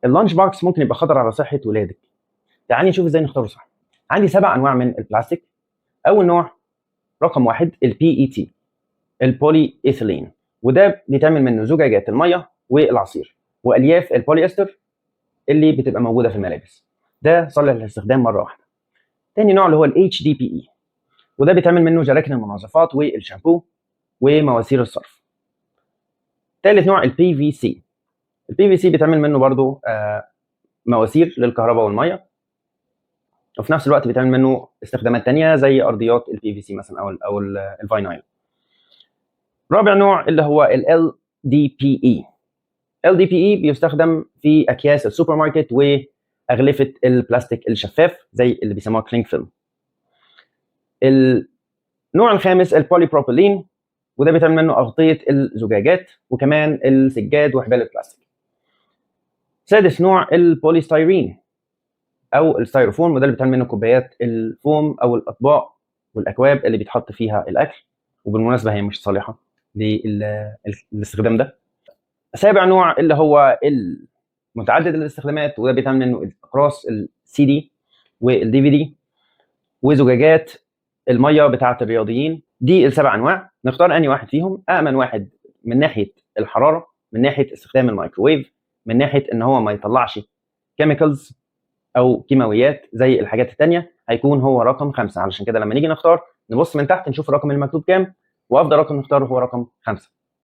ال lunch box ممكن يبقى خطر على صحة ولادك. تعالي نشوف ازاي نختاره صح. عندي 7 انواع من البلاستيك. اول نوع رقم 1 ال PET، ال polyethylene، وده بيتعمل منه زجاجات المية والعصير والياف البوليستر اللي بتبقى موجودة في الملابس. ده صالح للاستخدام مرة واحده. تاني نوع اللي هو ال HDPE، وده بيتعمل منه جراكن المنظفات والشامبو ومواسير الصرف. تالت نوع ال PVC. ال PVC بيتعمل منه برضو مواسير للكهرباء والميه، وفي نفس الوقت بيتعمل منه استخدامات تانية زي ارضيات ال PVC مثلا او ال vinyl. رابع نوع اللي هو ال LDPE. LDPE بيستخدم في اكياس السوبر ماركت واغلفه البلاستيك الشفاف زي اللي بيسموها cling film. النوع الخامس البولي بروبيلين، وده بيتعمل منه اغطيه الزجاجات وكمان السجاد وحبال البلاستيك. سادس نوع ال polystyrene او ال styrofoam، وده اللي بيتعمل منه كوبايات الفوم او الاطباق والاكواب اللي بيتحط فيها الاكل، وبالمناسبة هي مش صالحه للاستخدام ده. سابع نوع اللي هو المتعدد الاستخدامات، وده بيتعمل منه الاقراص ال CD وال DVD وزجاجات المية بتاعه الرياضيين. دي السبع انواع، نختار انهي واحد فيهم؟ امن واحد من ناحية الحراره، من ناحية استخدام الميكروويف، من ناحية ان هو ما يطلعش chemicals او كيماويات زي الحاجات الثانيه، هيكون هو رقم 5. علشان كده لما نيجي نختار نبص من تحت نشوف الرقم المكتوب كام، وافضل رقم نختاره هو رقم 5.